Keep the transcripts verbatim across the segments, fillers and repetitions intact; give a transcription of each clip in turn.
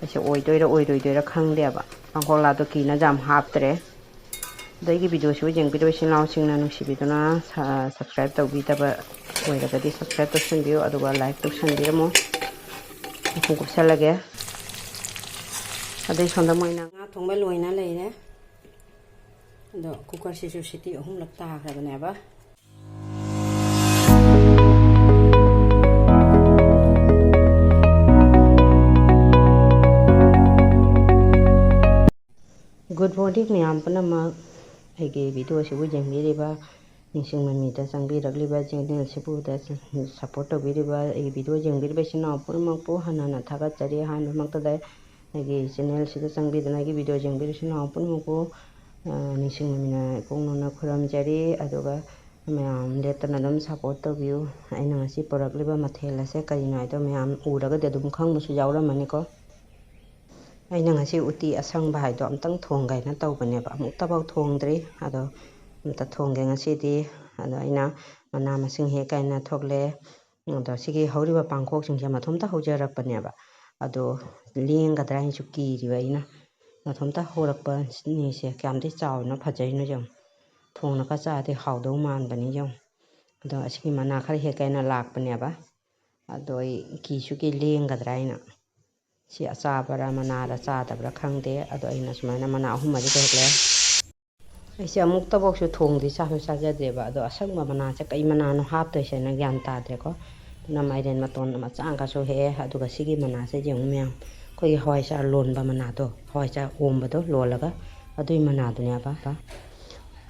ꯑꯩꯁꯦ ꯑꯣꯏꯗꯣꯏꯔꯥ ꯑꯣꯏꯔꯣꯏꯗꯣꯏꯔꯥ ꯈꯪꯗꯦꯕ꯫ ꯄꯥꯡꯈꯣꯛꯂꯥꯗꯣ ꯀꯤꯅꯁꯨ ꯌꯥꯝ ꯍꯥꯞꯇ꯭ꯔꯦ꯫ ꯑꯗꯣ ꯑꯩꯒꯤ videoꯁꯤꯕꯨ ꯌꯦꯡꯕꯤꯔꯤꯕ ꯏꯆꯤꯟ ꯏꯅꯥꯎꯁꯤꯡꯅ ꯅꯨꯡꯁꯤꯕꯤꯗꯨꯅ ꯁ-, subscribe ꯇꯧꯕꯤꯗꯕ ꯑꯣꯏꯔꯒꯗꯤ subscribe ꯇꯧꯁꯟꯕꯤꯌꯨ, ꯑꯗꯨꯒ like ꯇꯧꯁꯟꯕꯤꯔꯝꯃꯣ꯫ ꯃꯈꯨꯝ ꯀꯨꯞꯁꯜꯂꯒꯦ꯫ ꯑꯗꯩ ꯁꯣꯝꯗ ꯃꯣꯏꯅ ꯉꯥ ꯊꯣꯡꯕ ꯂꯣꯏꯅ ꯂꯩꯔꯦ꯫ ꯑꯗꯣ cookerꯁꯤꯁꯨ ꯁꯤꯇꯤ ꯑꯍꯨꯝꯂꯛ ꯇꯥꯈ꯭ꯔꯕꯅꯦꯕ꯫ Good morning ꯃꯌꯥꯝ ꯄꯨꯝꯅꯃꯛ꯫ ꯑꯩꯒꯤ videoꯁꯤꯕꯨ ꯌꯦꯡꯕꯤꯔꯤꯕ, ꯅꯤꯡꯁꯤꯡ ꯃꯃꯤꯗ ꯆꯪꯕꯤꯔꯛꯂꯤꯕ channelꯁꯤꯕꯨ ꯗ-, support ꯇꯧꯕꯤꯔꯤꯕ, ꯑꯩꯒꯤ video ꯌꯦꯡꯕꯤꯔꯤꯕ ꯏꯆꯤꯟ ꯏꯅꯥꯎ ꯄꯨꯝꯅꯃꯛꯄꯨ ꯍꯟꯅ ꯍꯟꯅ ꯊꯥꯒꯠꯆꯔꯤ꯫ ꯑꯍꯥꯟꯕꯃꯛꯇꯗ ꯑꯩꯒꯤ channelꯁꯤꯗ ꯆꯪꯕꯤꯗꯨꯅ ꯑꯩꯒꯤ video ꯌꯦꯡꯕꯤꯔꯤꯕ ꯏꯆꯤꯟ ꯏꯅꯥꯎ ꯄꯨꯝꯅꯃꯛꯄꯨ, ꯑ, ꯅꯤꯡꯁꯤꯡ ꯃꯃꯤꯅ ꯏꯀꯣꯛ ꯅꯧꯅ ꯈꯨꯔꯨꯝꯖꯔꯤ꯫ ꯑꯗꯨꯒ ꯃꯌꯥꯝ ꯂꯦꯞꯇꯅ ꯑꯗꯨꯝ support ꯇꯧꯕꯤꯌꯨ꯫ ꯑꯩꯅ ꯉꯁꯤ ꯄꯨꯔꯛꯂꯤꯕ ꯃꯊꯦꯜ ꯑꯁꯦ ꯀꯔꯤꯅꯣ ꯍꯥꯏꯗꯣ ꯃꯌꯥꯝ ꯎꯔꯒꯗꯤ ꯑꯗꯨꯝ ꯈꯪꯕꯁꯨ ꯌꯥꯎꯔꯝꯃꯅꯤꯀꯣ꯫ ꯑꯩꯅ ꯉꯁꯤ ꯎꯇꯤ ꯑꯁꯪꯕ ꯍꯥꯏꯗꯣ ꯑꯝꯇꯪ ꯊꯣꯡꯒꯦ ꯍꯥꯏꯅ ꯇꯧꯕꯅꯦꯕ, ꯑꯃꯨꯛꯇꯐꯥꯎ ꯊꯣꯡꯗ꯭ꯔꯤ꯫ ꯑꯗꯣ ꯑꯝꯇ ꯊꯣꯡꯒꯦ ꯉꯁꯤꯗꯤ꯫ ꯑꯗꯣ ꯑꯩꯅ ꯃꯅꯥ ꯃꯁꯤꯡ ꯍꯦꯛ ꯀꯥꯏꯅ ꯊꯣꯛꯂꯦ꯫ ꯑꯗꯣ ꯁꯤꯒꯤ ꯍꯧꯔꯤꯕ ꯄꯥꯡꯈꯣꯛꯁꯤꯡꯁꯦ ꯃꯊꯣꯝꯇ ꯍꯧꯖꯔꯛꯄꯅꯦꯕ꯫ ꯑꯗꯣ ꯂꯦꯡꯒꯗ꯭ꯔꯥ ꯍꯥꯏꯅꯁꯨ ꯀꯤꯔꯤꯕ ꯑꯩꯅ꯫ ꯃꯊꯣꯝꯇ ꯍꯧꯔꯛꯄꯅꯤꯁꯦ ꯀꯌꯥꯝꯗꯤ ꯆꯥꯎꯅ ꯐꯖꯩꯅꯣ ꯌꯦꯡꯉꯨ꯫ ꯊꯣꯡꯂꯒ ꯆꯥꯔꯗꯤ ꯍꯥꯎꯗꯧ ꯃꯥꯟꯕꯅꯤ ꯌꯦꯡꯉꯨ꯫ ꯑꯗꯣ ꯑꯁꯤꯒꯤ ꯃꯅꯥ ꯈꯔ ꯍꯦꯛꯀꯦ ꯍꯥꯏꯅ ꯂꯥꯛꯄꯅꯦꯕ꯫ ꯑꯗꯣ ꯑꯩ ꯀꯤꯁꯨ ꯀꯤ ꯂꯦꯡꯒꯗ꯭ꯔꯥ ꯍꯥꯏꯅ꯫ ꯁꯤ ꯑꯆꯥꯕꯔꯥ ꯃꯅꯥꯔꯥ ꯆꯥꯗꯕ꯭ꯔꯥ ꯈꯪꯗꯦ꯫ ꯑꯗꯣ ꯑꯩꯅ ꯁꯨꯃꯥꯏꯅ ꯃꯅꯥ ꯑꯍꯨꯝ ꯃꯔꯤ ꯍꯦꯛꯂꯦ꯫ ꯑꯩꯁꯦ ꯑꯃꯨꯛꯇꯐꯥꯎꯁꯨ ꯊꯣꯡꯗꯤ ꯆꯥꯁꯨ ꯆꯥꯖꯗꯦꯕ꯫ ꯑꯗꯣ ꯑꯁꯪꯕ ꯃꯅꯥꯁꯦ ꯀꯩ ꯃꯅꯥꯅꯣ ꯍꯥꯞꯇꯣꯏꯁꯦꯅ ꯒ꯭ꯌꯥꯟ ꯇꯥꯗ꯭ꯔꯦꯀꯣ꯫ ꯑꯗꯨꯅ ꯃꯥꯏꯔꯦꯟ ꯃꯇꯣꯟ ꯃꯆꯥ ꯑꯃꯈꯛꯁꯨ ꯍꯦꯛꯑꯦ꯫ ꯑꯗꯨꯒ ꯁꯤꯒꯤ ꯃꯅꯥꯁꯦ ꯌꯦꯡꯉꯨ ꯃꯌꯥꯝ, ꯑꯩꯈꯣꯏꯒꯤ ꯍꯋꯥꯏꯖꯥꯔ ꯂꯣꯟꯕ ꯃꯅꯥꯗꯣ, ꯍꯋꯥꯏꯖꯥꯔ ꯑꯣꯝꯕꯗꯣ ꯂꯣꯜꯂꯒ ꯑꯗꯨꯏ ꯃꯅꯥꯗꯨꯅꯦꯕ꯫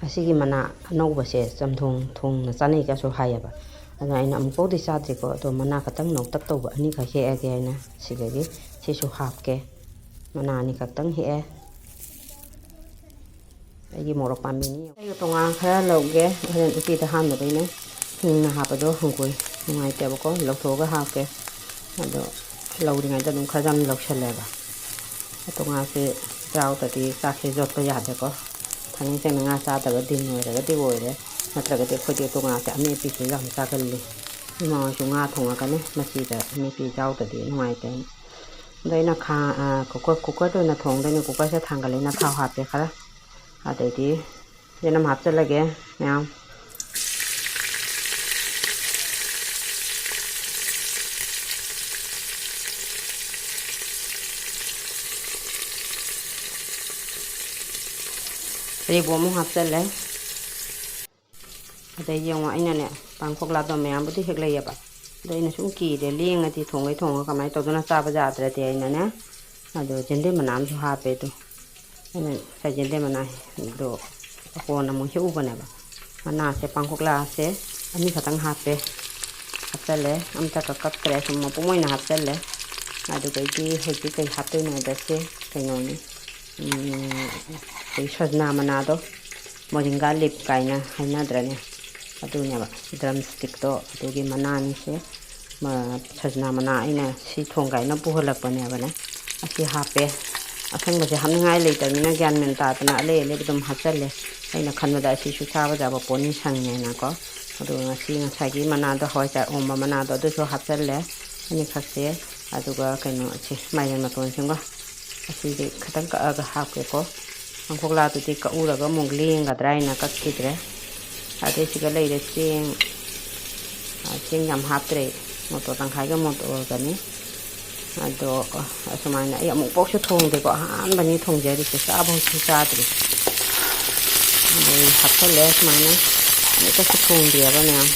ꯑꯁꯤꯒꯤ ꯃꯅꯥ ꯑꯅꯧꯕꯁꯦ ꯆꯝꯊꯣꯡ ꯊꯣꯡꯅ ꯆꯥꯅꯩꯒꯁꯨ ꯍꯥꯏꯌꯦꯕ꯫ ꯑꯗꯣ ꯑꯩꯅ ꯑꯃꯨꯛꯐꯥꯎꯗꯤ ꯆꯥꯗ꯭ꯔꯤꯀꯣ꯫ ꯑꯗꯣ ꯃꯅꯥ ꯈꯛꯇꯪ ꯅꯧꯇꯛ ꯇꯧꯕ ꯑꯅꯤꯈꯛ ꯍꯦꯛꯑꯒꯦ ꯍꯥꯏꯅ ꯁꯤꯗꯒꯤ ꯁꯤꯁꯨ ꯍꯥꯞꯀꯦ꯫ ꯃꯅꯥ ꯑꯅꯤꯈꯛꯇꯪ ꯍꯦꯛꯑꯦ꯫ ꯑꯩꯒꯤ ꯃꯣꯔꯣꯛ ꯄꯥꯝꯕꯤꯅꯤ꯫ ꯑꯩꯒ ꯇꯣꯉꯥꯟ ꯈꯔ ꯂꯧꯒꯦ꯫ ꯍꯣꯔꯦꯟ ꯎꯇꯤꯗ ꯍꯥꯞꯅꯕ ꯑꯩꯅ ꯍꯤꯡꯅ ꯍꯥꯞꯄꯗꯣ ꯍꯪꯒꯣꯏ, ꯅꯨꯡꯉꯥꯏꯇꯦꯕꯀꯣ꯫ ꯂꯧꯊꯣꯛꯑꯒ ꯍꯥꯞꯀꯦ꯫ ꯑꯗꯣ ꯂꯧꯔꯤꯉꯩꯗ ꯑꯗꯨꯝ ꯈꯔ ꯌꯥꯝ ꯂꯧꯁꯜꯂꯦꯕ꯫ ꯇꯣꯉꯥꯟꯁꯦ ꯌꯥꯎꯗ꯭ꯔꯗꯤ ꯆꯥꯛꯁꯦ ꯌꯣꯠꯄ ꯌꯥꯗꯦꯀꯣ꯫ ꯊꯥꯡꯖꯤꯡ ꯁꯦꯡꯅ ꯉꯥ ꯆꯥꯗꯕ ꯗꯤꯟ ꯑꯣꯏꯔꯒꯗꯤ ꯑꯣꯏꯔꯦ꯫ ꯅꯠꯇ꯭ꯔꯒꯗꯤ ꯑꯩꯈꯣꯏꯗꯤ ꯇꯣꯉꯥꯟꯁꯦ ꯑꯃꯦꯠꯄꯤꯁꯦ ꯌꯥꯝ ꯆꯥꯒꯜꯂꯤ꯫ ꯏꯃꯥ ꯍꯣꯏꯁꯨ ꯉꯥ ꯊꯣꯡꯉꯒꯅꯤ ꯃꯆꯤꯗ ꯑꯃꯦꯠꯄꯤ ꯌꯥꯎꯗ꯭ꯔꯗꯤ ꯅꯨꯡꯉꯥꯏꯇꯦ꯫ ꯑꯗꯣ ꯑꯩꯅ ꯈꯥ-, ꯑ, cooker, cookerꯗ ꯑꯣꯏꯅ ꯊꯣꯡꯗꯣꯏꯅꯦ꯫ Cookerꯁꯦ ꯊꯥꯡꯒꯠꯂꯦꯅ ꯊꯥꯎ ꯍꯥꯞꯄꯦ ꯈꯔ꯫ ꯑꯗꯩꯗꯤ ꯌꯦꯅꯝ ꯍꯥꯞꯆꯤꯜꯂꯒꯦ ꯃꯌꯥꯝ꯫ ꯐꯗꯤꯒꯣꯝ ꯑꯃꯨꯛ ꯍꯥꯞꯆꯤꯜꯂꯦ꯫ ꯑꯗꯩ ꯌꯦꯡꯉꯣ, ꯑꯩꯅꯅꯦ, ꯄꯥꯡꯈꯣꯛꯂꯥꯗꯣ ꯃꯌꯥꯝꯕꯨꯗꯤ ꯍꯦꯛ ꯂꯩꯌꯦꯕ, ꯑꯗꯣ ꯑꯩꯅ ꯁꯨꯝ ꯀꯤꯔꯦ, ꯂꯦꯡꯉꯗꯤ ꯊꯣꯡꯈꯩ ꯊꯣꯡꯉꯒ ꯀꯃꯥꯏꯅ ꯇꯧꯗꯣꯏꯅꯣ, ꯆꯥꯕ ꯌꯥꯗ꯭ꯔꯗꯤ ꯑꯩꯅꯅꯦ꯫ ꯑꯗꯣ ꯌꯦꯟꯗꯦꯝ ꯃꯅꯥ ꯑꯃꯁꯨ ꯍꯥꯞꯄꯦ꯫ ꯑꯗꯣ ꯑꯩꯅ ꯉꯁꯥꯏ ꯌꯦꯟꯗꯦꯝ ꯃꯅꯥꯗꯣ ꯀꯣꯟꯅ ꯑꯃꯨꯛ ꯍꯦꯛꯎꯕꯅꯦꯕ꯫ ꯃꯅꯥꯁꯦ, ꯄꯥꯡꯈꯣꯛꯂꯥꯁꯦ ꯑꯅꯤꯈꯛꯇꯪ ꯍꯥꯞꯄꯦ, ꯍꯥꯞꯆꯜꯂꯦ꯫ ꯑꯝꯇ ꯀꯛ-, ꯀꯛꯇ꯭ꯔꯦ, ꯁꯨꯝ ꯃꯄꯨꯝ ꯑꯣꯏꯅ ꯍꯥꯞꯆꯜꯂꯦ꯫ ꯑꯗꯨꯗꯩꯗꯤ ꯍꯧꯖꯤꯛ ꯀꯩ ꯍꯥꯞꯇꯣꯏꯅꯣꯗ, ꯁꯦ, ꯀꯩꯅꯣꯅꯤ, ꯎꯝ, ꯑꯩꯈꯣꯏ ꯁꯖꯅꯥ ꯃꯅꯥꯗꯣ, ꯃꯣꯔꯤꯡꯒꯥ ꯂꯤꯞ ꯀꯥꯏꯅ ꯍꯥꯏꯅꯗ꯭ꯔꯅꯦ, ꯑꯗꯨꯅꯦꯕ꯫ ꯗ꯭ꯔꯝ ꯁ꯭ꯇꯤꯛꯇꯣ ꯑꯗꯨꯒꯤ ꯃꯅꯥꯅꯤꯁꯦ꯫ ꯃ-, ꯁꯖꯅꯥ ꯃꯅꯥ ꯑꯩꯅ ꯁꯤ ꯊꯣꯡ ꯀꯥꯏꯅ ꯄꯨꯍꯜꯂꯛꯄꯅꯦꯕꯅꯦ꯫ ꯑꯁꯤ ꯍꯥꯞꯄꯦ꯫ ꯑꯁꯪꯕꯁꯦ ꯍꯥꯞꯅꯤꯡꯉꯥꯏ ꯂꯩꯇꯕꯅꯤꯅ ꯒ꯭ꯌꯥꯟ ꯃꯦꯟ ꯇꯥꯗꯅ ꯑꯂꯩ ꯑꯂꯩꯕ ꯑꯗꯨꯝ ꯍꯥꯞꯆꯜꯂꯦ꯫ ꯑꯩꯅ ꯈꯟꯕꯗ ꯑꯁꯤꯁꯨ ꯆꯥꯕ ꯌꯥꯕ ꯄꯣꯠꯅꯤ, ꯁꯪꯉꯦꯅꯀꯣ꯫ ꯑꯗꯨꯒ ꯉꯁꯤ ꯉꯁꯥꯏꯒꯤ ꯃꯅꯥꯗꯣ, ꯍꯋꯥꯏꯖꯥꯔ ꯑꯣꯝꯕ ꯃꯅꯥꯗꯣ, ꯑꯗꯨꯁꯨ ꯍꯥꯞꯆꯜꯂꯦ꯫ ꯑꯅꯤꯈꯛꯁꯦ꯫ ꯑꯗꯨꯒ ꯀꯩꯅꯣ, ꯑꯁꯤ ꯃꯥꯏꯔꯦꯟ ꯃꯇꯣꯟꯁꯤꯃꯒ꯫ ꯑꯁꯤꯗꯤ ꯈꯤꯇꯪ ꯀꯛꯑꯒ ꯍꯥꯞꯀꯦꯀꯣ꯫ ꯄꯥꯡꯈꯣꯛꯂꯥꯗꯨꯗꯤ ꯀꯛꯎꯔꯒ ꯑꯃꯨꯛ ꯂꯦꯡꯒꯗ꯭ꯔꯥ ꯍꯥꯏꯅ ꯀꯛꯈꯤꯗ꯭ꯔꯦ꯫ ꯑꯗꯩ ꯁꯤꯒ ꯂꯩꯔꯦ ꯆꯦꯡ꯫ ꯑ, ꯆꯦꯡ ꯌꯥꯝ ꯍꯥꯞꯇ꯭ꯔꯦ, ꯃꯣꯇꯣꯔ ꯇꯪꯈꯥꯏꯒ ꯃꯣꯇꯣꯔꯒꯅꯤ꯫ ꯑꯗꯣ, ꯑ, ꯑꯁꯨꯃꯥꯏꯅ ꯑꯩ ꯑꯃꯨꯛꯐꯥꯎꯁꯨ ꯊꯣꯡꯗꯦꯀꯣ, ꯑꯍꯥꯟꯕꯅꯤ ꯊꯣꯡꯖꯔꯤꯁꯦ, ꯆꯥꯕꯧꯁꯨ ꯆꯥꯗ꯭ꯔꯤ꯫ ꯑꯗꯩ ꯍꯥꯞꯆꯜꯂꯦ ꯁꯨꯃꯥꯏꯅ, ꯑꯃꯨꯛꯇꯁꯨ ꯊꯣꯡꯗꯦꯕ ꯃꯌꯥꯝ꯫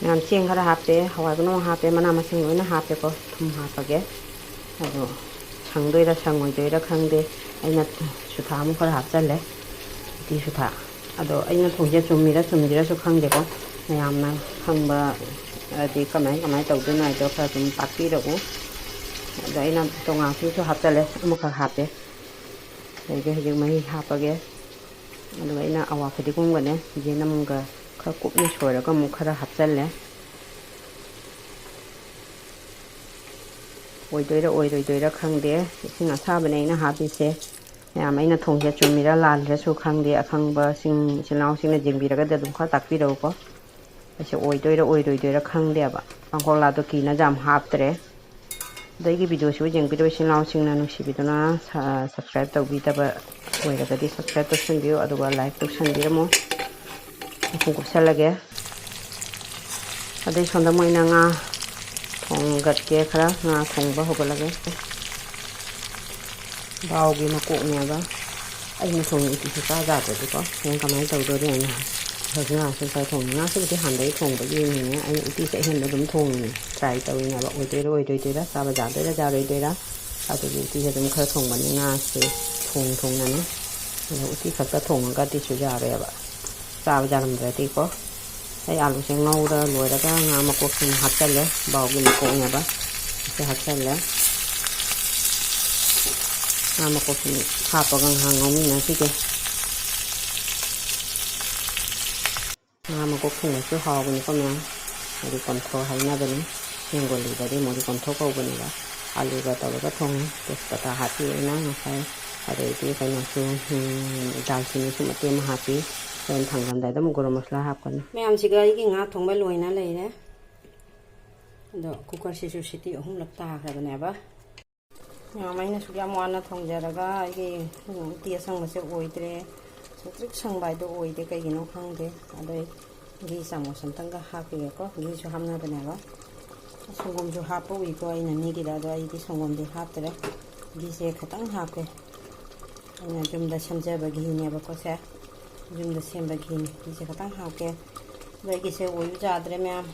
ꯃꯌꯥꯝ ꯆꯦꯡ ꯈꯔ ꯍꯥꯞꯄꯦ, ꯍꯋꯥꯏ ꯃꯅꯥ ꯍꯥꯞꯄꯦ, ꯃꯅꯥ ꯃꯁꯤꯡ ꯂꯣꯏꯅ ꯍꯥꯞꯄꯦꯀꯣ꯫ ꯊꯨꯝ ꯍꯥꯞꯄꯒꯦ꯫ ꯑꯗꯣ ꯁꯪꯗꯣꯏꯔꯥ ꯁꯪꯉꯣꯏꯗꯣꯏꯔꯥ ꯈꯪꯗꯦ꯫ ꯑꯩꯅ ꯁꯨꯊꯥ ꯑꯃꯨꯛ ꯈꯔ ꯍꯥꯞꯆꯜꯂꯦ, ꯎꯇꯤ ꯁꯨꯊꯥ꯫ ꯑꯗꯣ ꯑꯩꯅ ꯊꯣꯡꯁꯦ ꯆꯨꯝꯃꯤꯔꯥ ꯆꯨꯝꯗ꯭ꯔꯤꯔꯥꯁꯨ ꯈꯪꯗꯦꯀꯣ꯫ ꯃꯌꯥꯝꯅ ꯈꯪꯕ, ꯑꯗꯤ ꯀꯃꯥꯏ, ꯀꯃꯥꯏ ꯇꯧꯗꯣꯏꯅꯣ ꯍꯥꯏꯗꯣ ꯈꯔ ꯑꯗꯨꯝ ꯇꯥꯛꯄꯤꯔꯛꯎ꯫ ꯑꯗꯣ ꯑꯩꯅ ꯇꯣꯉꯥꯟꯁꯤꯁꯨ ꯍꯥꯞꯆꯜꯂꯦ, ꯑꯃꯈꯛ ꯍꯥꯞꯄꯦ꯫ ꯑꯗꯩꯗꯤ ꯍꯧꯖꯤꯛ ꯃꯍꯤ ꯍꯥꯞꯄꯒꯦ꯫ ꯑꯗꯨꯒ ꯑꯩꯅ ꯑꯋꯥ ꯐꯗꯤꯒꯣꯝꯒꯅꯦ, ꯌꯦꯅꯝꯒ ꯈꯔ ꯀꯨꯞꯅ ꯁꯣꯏꯔꯒ ꯑꯃꯨꯛ ꯈꯔ ꯍꯥꯞꯆꯜꯂꯦ꯫ ꯑꯣꯏꯗꯣꯏꯔꯥ ꯑꯣꯏꯔꯣꯏꯗꯣꯏꯔꯥ ꯈꯪꯗꯦ꯫ ꯏꯁꯤꯡ ꯑꯁꯥꯕꯅꯦ ꯑꯩꯅ ꯍꯥꯞꯄꯤꯁꯦ꯫ ꯃꯌꯥꯝ, ꯑꯩꯅ ꯊꯣꯡꯁꯦ ꯆꯨꯝꯃꯤꯔꯥ ꯂꯥꯜꯂꯤꯔꯁꯨ ꯈꯪꯗꯦ꯫ ꯑꯈꯪꯕꯁꯤꯡ, ꯏꯆꯤꯜ ꯏꯅꯥꯎꯁꯤꯡꯅ ꯌꯦꯡꯕꯤꯔꯒꯗꯤ ꯑꯗꯨꯝ ꯈꯔ ꯇꯥꯛꯄꯤꯔꯛꯎꯀꯣ꯫ ꯑꯩꯁꯦ ꯑꯣꯏꯗꯣꯏꯔꯥ ꯑꯣꯏꯔꯣꯏꯗꯣꯏꯔꯥ ꯈꯪꯗꯦꯕ꯫ ꯄꯥꯡꯈꯣꯛꯂꯥꯗꯣ ꯀꯤꯅ ꯌꯥꯝ ꯍꯥꯞꯇ꯭ꯔꯦ꯫ ꯑꯗꯣ ꯑꯩꯒꯤ ꯚꯤꯗꯤꯑꯣꯁꯤꯕꯨ ꯌꯦꯡꯕꯤꯔꯤꯕ ꯏꯆꯤꯜ ꯏꯅꯥꯎꯁꯤꯡꯅ ꯅꯨꯡꯁꯤꯕꯤꯗꯨꯅ ꯁ-, subscribe ꯇꯧꯕꯤꯗꯕ ꯑꯣꯏꯔꯒꯗꯤ subscribe ꯇꯧꯁꯟꯕꯤꯌꯨ, ꯑꯗꯨꯒ like ꯇꯧꯁꯟꯕꯤꯔꯝꯃꯣ꯫ ꯃꯈꯨꯝ ꯀꯨꯞꯁꯜꯂꯒꯦ꯫ ꯑꯗꯩ ꯁꯣꯝꯗ ꯃꯣꯏꯅ ꯉꯥ ꯊꯣꯡꯒꯠꯀꯦ, ꯈꯔ ꯉꯥ ꯊꯣꯡꯕ ꯍꯧꯒꯠꯂꯒꯦ꯫ ꯕꯥꯎꯒꯤ ꯃꯀꯣꯛꯅꯦꯕ꯫ ꯑꯩꯅ ꯊꯣꯡꯉꯤ ꯎꯇꯤꯁꯦ ꯆꯥ ꯌꯥꯗ꯭ꯔꯗꯤꯀꯣ, ꯍꯌꯦꯡ ꯀꯃꯥꯏꯅ ꯇꯧꯗꯣꯔꯤ ꯍꯥꯏꯅ꯫ ꯉꯥꯁꯦ ꯈꯔ ꯊꯣꯡꯉꯤ꯫ ꯉꯥꯁꯤꯕꯨꯗꯤ ꯍꯥꯟꯅꯗꯒꯤ ꯊꯣꯡꯕꯒꯤꯅꯤꯅꯦ꯫ ꯑꯩꯅ ꯎꯇꯤꯁꯦ ꯑꯍꯦꯟꯕ ꯑꯗꯨꯝ ꯊꯣꯡꯉꯤꯅꯦ꯫ Try ꯇꯧꯔꯤꯅꯦꯕ, ꯑꯣꯏꯗꯣꯏꯔꯥ ꯑꯣꯏꯗꯣꯏꯗꯣꯏꯔꯥ, ꯆꯥꯕ ꯌꯥꯗꯣꯏꯔꯥ ꯌꯥꯔꯣꯏꯗꯣꯏꯔꯥ꯫ ꯑꯗꯨꯒꯤ ꯎꯇꯤꯁꯦ ꯑꯗꯨꯝ ꯈꯔ ꯊꯣꯡꯕꯅꯤ꯫ ꯉꯥꯁꯦ ꯊꯣꯡ ꯊꯣꯡꯅꯅꯤ꯫ ꯑꯗꯣ ꯎꯇꯤ ꯈꯛꯇ ꯊꯣꯡꯉꯒꯗꯤꯁꯨ ꯌꯥꯔꯦꯕ, ꯆꯥꯕ ꯌꯥꯔꯝꯗ꯭ꯔꯗꯤꯀꯣ꯫ ꯑꯩ ꯑꯥꯂꯨꯁꯦ ꯉꯧꯔ ꯂꯣꯏꯔꯒ ꯉꯥ ꯃꯀꯣꯛꯁꯤꯡ ꯍꯥꯞꯆꯜꯂꯦ꯫ ꯕꯥꯎꯒꯤ ꯃꯀꯣꯛꯅꯦꯕ꯫ ꯑꯁꯤ ꯍꯥꯞꯆꯜꯂꯦ꯫ ꯉꯥ ꯃꯀꯣꯛꯁꯤꯡ ꯍꯥꯞꯄꯒ ꯉꯥꯏꯍꯥꯛ ꯉꯧꯃꯤꯟꯅꯈꯤꯒꯦ꯫ ꯉꯥ ꯃꯀꯣꯛ ꯊꯣꯡꯕꯁꯨ ꯍꯥꯎꯕꯅꯤꯀꯣ ꯃꯌꯥꯝ꯫ ꯃꯣꯔꯤ ꯀꯣꯟꯊ꯭ꯔꯣ ꯍꯥꯏꯅꯕꯅꯤ꯫ ꯕꯦꯡꯒꯣꯂꯤꯗꯗꯤ ꯃꯣꯔꯤ ꯀꯣꯟꯊ꯭ꯔꯣ ꯀꯧꯕꯅꯦꯕ꯫ ꯑꯥꯂꯨꯒ ꯇꯧꯔꯒ ꯊꯣꯡꯉꯦ꯫ ꯇꯦꯖꯄꯇꯥ ꯍꯥꯞꯄꯤ ꯑꯩꯅ ꯉꯁꯥꯏ꯫ ꯑꯗꯩꯗꯤ ꯀꯩꯅꯣꯁꯨ, ꯎꯝ, ꯗꯥꯜꯆꯤꯅꯤꯁꯨ ꯃꯇꯦꯛ ꯑꯃ ꯍꯥꯞꯄꯤ꯫ ꯍꯣꯔꯦꯟ ꯊꯥꯡꯗꯔꯝꯗꯥꯏꯗ ꯑꯃꯨꯛ ꯒꯔꯝ ꯃꯁꯂꯥ ꯍꯥꯞꯀꯅꯤ꯫ ꯃꯌꯥꯝꯁꯤꯒ ꯑꯩꯒꯤ ꯉꯥ ꯊꯣꯡꯕ ꯂꯣꯏꯅ ꯂꯩꯔꯦ꯫ ꯑꯗꯣ ꯀꯨꯀꯔꯁꯤꯁꯨ ꯁꯤꯇꯤ ꯑꯍꯨꯝꯂꯛ ꯇꯥꯈ꯭ꯔꯕꯅꯦꯕ꯫ ꯃꯌꯥꯝ, ꯑꯩꯅ ꯁꯨꯛ ꯌꯥꯝ ꯋꯥꯅ ꯊꯣꯡꯖꯔꯒ ꯑꯩꯒꯤ ꯎꯇꯤ ꯑꯁꯪꯕꯁꯦ ꯑꯣꯏꯗ꯭ꯔꯦ꯫ ꯁꯪꯇ꯭ꯔꯤꯛ ꯁꯪꯕ ꯍꯥꯏꯗꯣ ꯑꯣꯏꯗꯦ, ꯀꯩꯒꯤꯅꯣ ꯈꯪꯗꯦ꯫ ꯑꯗꯣ ꯑꯩ ꯘꯤ ꯆꯥꯃꯁ ꯑꯝꯇꯪꯒ ꯍꯥꯞꯈꯤꯒꯦꯀꯣ꯫ ꯘꯤꯁꯨ ꯍꯥꯞꯅꯕꯅꯦꯕ꯫ ꯁꯪꯒꯣꯝꯁꯨ ꯍꯥꯞꯄ ꯎꯏꯀꯣ ꯑꯩꯅ ꯃꯤꯒꯤꯗ, ꯑꯗꯣ ꯑꯩꯗꯤ ꯁꯪꯒꯣꯝꯗꯤ ꯍꯥꯞꯇ꯭ꯔꯦ꯫ ꯘꯤꯁꯦ ꯈꯤꯇꯪ ꯍꯥꯞꯀꯦ꯫ ꯑꯩꯅ ꯌꯨꯝꯗ ꯁꯦꯝꯖꯕ ꯘꯤꯅꯦꯕꯀꯣ ꯁꯦ꯫ ꯌꯨꯝꯗ ꯁꯦꯝꯕ ꯘꯤꯅꯦ꯫ ꯘꯤꯁꯦ ꯈꯤꯇꯪ ꯍꯥꯞꯀꯦ꯫ ꯑꯗꯣ ꯑꯩꯒꯤꯁꯦ ꯑꯣꯏꯕ ꯌꯥꯗ꯭ꯔꯦ ꯃꯌꯥꯝ꯫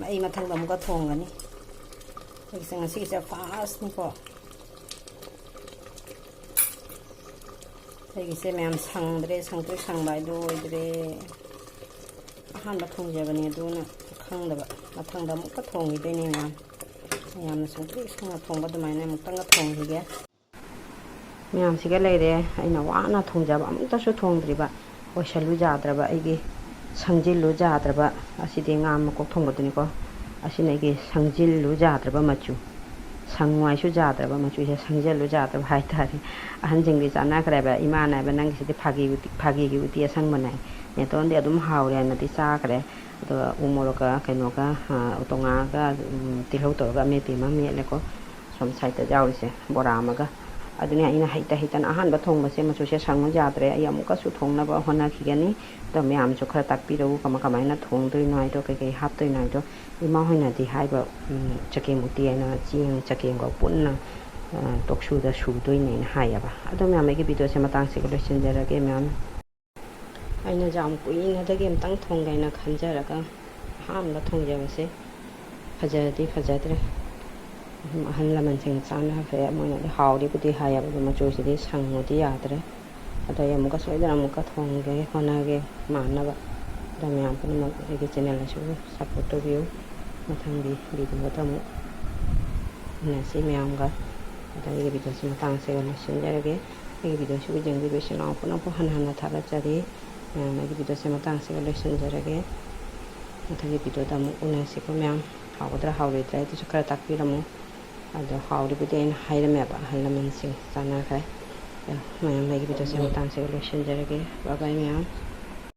ꯑꯩ ꯃꯊꯪꯗ ꯑꯃꯨꯛꯀ ꯊꯣꯡꯒꯅꯤ꯫ ꯑꯩꯒꯤꯁꯦ ꯉꯁꯤꯒꯤꯁꯦ firstꯅꯤꯀꯣ꯫ ꯑꯩꯒꯤꯁꯦ ꯃꯌꯥꯝ ꯁꯪꯗ꯭ꯔꯦ, ꯁꯪꯇ꯭ꯔꯤꯛ ꯁꯪꯕ ꯍꯥꯏꯗꯣ ꯑꯣꯏꯗ꯭ꯔꯦ꯫ ꯑꯍꯥꯟꯕ ꯊꯣꯡꯖꯕꯅꯦ, ꯑꯗꯨꯅ ꯈꯪꯗꯕ꯫ ꯃꯊꯪꯗ ꯑꯃꯨꯛꯀ ꯊꯣꯡꯈꯤꯗꯣꯏꯅꯦ ꯃꯌꯥꯝ꯫ ꯃꯌꯥꯝꯅ ꯁꯪꯇ꯭ꯔꯤꯛ ꯁꯪꯅ ꯊꯣꯡꯕ ꯑꯗꯨꯃꯥꯏꯅ ꯑꯃꯨꯛꯇꯪꯒ ꯊꯣꯡꯈꯤꯒꯦ꯫ ꯃꯌꯥꯝꯁꯤꯒ ꯂꯩꯔꯦ꯫ ꯑꯩꯅ ꯋꯥꯅ ꯊꯣꯡꯖꯕ, ꯑꯃꯨꯛꯇꯁꯨ ꯊꯣꯡꯗ꯭ꯔꯤꯕ, ꯑꯣꯏꯁꯜꯂꯨ ꯌꯥꯗ꯭ꯔꯕ, ꯑꯩꯒꯤ ꯁꯪꯖꯤꯜꯂꯨ ꯌꯥꯗ꯭ꯔꯕ, ꯑꯁꯤꯗꯤ ꯉꯥ ꯃꯀꯣꯛ ꯊꯣꯡꯕꯗꯨꯅꯤꯀꯣ꯫ ꯑꯁꯤꯅ ꯑꯩꯒꯤ ꯁꯪꯖꯤꯜꯂꯨ ꯌꯥꯗ꯭ꯔꯕ ꯃꯆꯨ꯫ ꯁꯪꯉꯨ ꯍꯥꯏꯁꯨ ꯌꯥꯗ꯭ꯔꯕ, ꯃꯆꯨꯁꯦ ꯁꯪꯖꯜꯂꯨ ꯌꯥꯗ꯭ꯔꯕ ꯍꯥꯏꯇꯥꯔꯦ꯫ ꯑꯍꯟꯁꯤꯡꯗꯤ ꯆꯥꯟꯅꯈ꯭ꯔꯦꯕ, ꯏꯃꯥꯅ ꯍꯥꯏꯕ, "ꯅꯪꯒꯤꯁꯤꯗꯤ ꯐꯥꯒꯤ ꯎꯇꯤ, ꯐꯥꯒꯤꯒꯤ ꯎꯇꯤ ꯑꯁꯪꯕꯅꯦ, ꯅꯦꯇꯣꯟꯗꯤ ꯑꯗꯨꯝ ꯍꯥꯎꯔꯦ" ꯍꯥꯏꯅꯗꯤ ꯆꯥꯈ꯭ꯔꯦ꯫ ꯑꯗꯨꯒ ꯎ ꯃꯣꯔꯣꯛꯀ ꯀꯩꯅꯣꯒ, ꯑ, ꯎꯇꯣꯡꯉꯥꯒ, ꯎꯝ, ꯇꯤꯜꯍꯧ ꯇꯧꯔꯒ ꯑꯃꯦꯠꯄꯤ ꯑꯃ ꯃꯦꯠꯂꯦꯀꯣ꯫ ꯁꯣꯝ ꯁꯥꯏꯠꯇ ꯌꯥꯎꯔꯤꯁꯦ ꯕꯣꯔꯥ ꯑꯃꯒ꯫ ꯑꯗꯨꯅꯦ ꯑꯩꯅ ꯍꯩꯇ ꯍꯩꯇꯅ ꯑꯍꯥꯟꯕ ꯊꯣꯡꯕꯁꯦ ꯃꯆꯨꯁꯦ ꯁꯪꯉꯨ ꯌꯥꯗ꯭ꯔꯦ꯫ ꯑꯩ ꯑꯃꯨꯛꯀꯁꯨ ꯊꯣꯡꯅꯕ ꯍꯣꯠꯅꯈꯤꯒꯅꯤ꯫ ꯑꯗꯣ ꯃꯌꯥꯝꯁꯨ ꯈꯔ ꯇꯥꯛꯄꯤꯔꯛꯎ, ꯀꯃꯥꯏ, ꯀꯃꯥꯏꯅ ꯊꯣꯡꯗꯣꯏꯅꯣ ꯍꯥꯏꯗꯣ, ꯀꯩꯀꯩ ꯍꯥꯞꯇꯣꯏꯅꯣ ꯍꯥꯏꯗꯣ꯫ ꯏꯃꯥ ꯍꯣꯏꯅꯗꯤ ꯍꯥꯏꯕ, ꯎꯝ, ꯆꯒꯦꯝ ꯎꯇꯤ ꯍꯥꯏꯅ ꯆꯦꯡ ꯆꯒꯦꯝꯒ ꯄꯨꯟꯅ, ꯑ, ꯇꯣꯛꯁꯨꯗ ꯁꯨꯗꯣꯏꯅꯦꯅ ꯍꯥꯏꯌꯦꯕ꯫ ꯑꯗꯣ ꯃꯌꯥꯝ, ꯑꯩꯒꯤ ꯚꯤꯗꯤꯑꯣꯁꯦ ꯃꯇꯥꯡꯁꯤꯒ ꯂꯣꯏꯁꯤꯟꯖꯔꯒꯦ ꯃꯌꯥꯝ꯫ ꯑꯩꯅꯁꯨ ꯌꯥꯝ ꯀꯨꯏꯅꯗꯒꯤ ꯑꯝꯇꯪ ꯊꯣꯡꯒꯦꯅ ꯈꯟꯖꯔꯒ ꯑꯍꯥꯟꯕ ꯊꯣꯡꯖꯕꯁꯦ ꯐꯖꯗꯤ ꯐꯖꯗ꯭ꯔꯦ꯫ ꯑꯗꯨꯝ ꯑꯍꯜ ꯂꯃꯟꯁꯤꯡ ꯆꯥꯟꯅꯈ꯭ꯔꯦ꯫ ꯃꯣꯏꯅꯗꯤ ꯍꯥꯎꯔꯤꯕꯨꯗꯤ ꯍꯥꯏꯌꯦꯕ, ꯑꯗꯨ ꯃꯆꯨꯁꯤꯗꯤ ꯁꯪꯉꯨꯗꯤ ꯌꯥꯗ꯭ꯔꯦ꯫ ꯑꯗꯣ ꯑꯩ ꯑꯃꯨꯛꯀ ꯁꯣꯏꯗꯅ ꯑꯃꯨꯛꯀ ꯊꯣꯡꯒꯦ ꯍꯣꯠꯅꯒꯦ ꯃꯥꯟꯅꯕ꯫ ꯑꯗꯣ ꯃꯌꯥꯝ ꯄꯨꯝꯅꯃꯛ ꯑꯩꯒꯤ ꯆꯦꯅꯦꯜ ꯑꯁꯤꯕꯨ ꯁꯞꯄꯣꯔꯠ ꯇꯧꯕꯤꯌꯨ꯫ ꯃꯊꯪꯒꯤ ꯚꯤꯗꯤꯑꯣꯗ ꯑꯃꯨꯛ ꯎꯅꯁꯤ ꯃꯌꯥꯝꯒ꯫ ꯑꯗꯣ ꯑꯩꯒꯤ ꯚꯤꯗꯤꯑꯣꯁꯤ ꯃꯇꯥꯡꯁꯤꯒ ꯂꯣꯏꯁꯤꯟꯖꯔꯒꯦ꯫ ꯑꯩꯒꯤ ꯚꯤꯗꯤꯑꯣꯁꯤꯕꯨ ꯌꯦꯡꯕꯤꯕ ꯏꯆꯤꯟ ꯏꯅꯥꯎ ꯄꯨꯝꯅꯃꯛꯄꯨ ꯍꯟꯅ ꯍꯟꯅ ꯊꯥꯒꯠꯆꯔꯤ꯫ ꯃꯌꯥꯝ, ꯑꯩꯒꯤ ꯚꯤꯗꯤꯑꯣꯁꯦ ꯃꯇꯥꯡꯁꯤꯒ ꯂꯣꯏꯁꯤꯟꯖꯔꯒꯦ꯫ ꯃꯊꯪꯒꯤ ꯚꯤꯗꯤꯑꯣꯗ ꯑꯃꯨꯛ ꯎꯅꯁꯤꯀꯣ ꯃꯌꯥꯝ꯫ ꯍꯥꯎꯒꯗ꯭ꯔꯥ ꯍꯥꯎꯔꯣꯏꯗ꯭ꯔꯥ ꯍꯥꯏꯗꯨꯁꯨ ꯈꯔ ꯇꯥꯛꯄꯤꯔꯝꯃꯨ꯫ ꯑꯗꯣ ꯍꯥꯎꯔꯤꯕꯨꯗꯤ ꯑꯩꯅ ꯍꯥꯏꯔꯝꯃꯦꯕ, ꯑꯍꯜ ꯂꯃꯟꯁꯤꯡ ꯆꯥꯟꯅꯈ꯭ꯔꯦ꯫ ꯑꯗꯣ ꯃꯌꯥꯝ, ꯑꯩꯒꯤ ꯚꯤꯗꯤꯑꯣꯁꯦ ꯃꯇꯥꯡꯁꯤꯒ ꯂꯣꯏꯁꯤꯟꯖꯔꯒꯦ꯫ ꯕꯥꯏ ꯕꯥꯏ ꯃꯌꯥꯝ꯫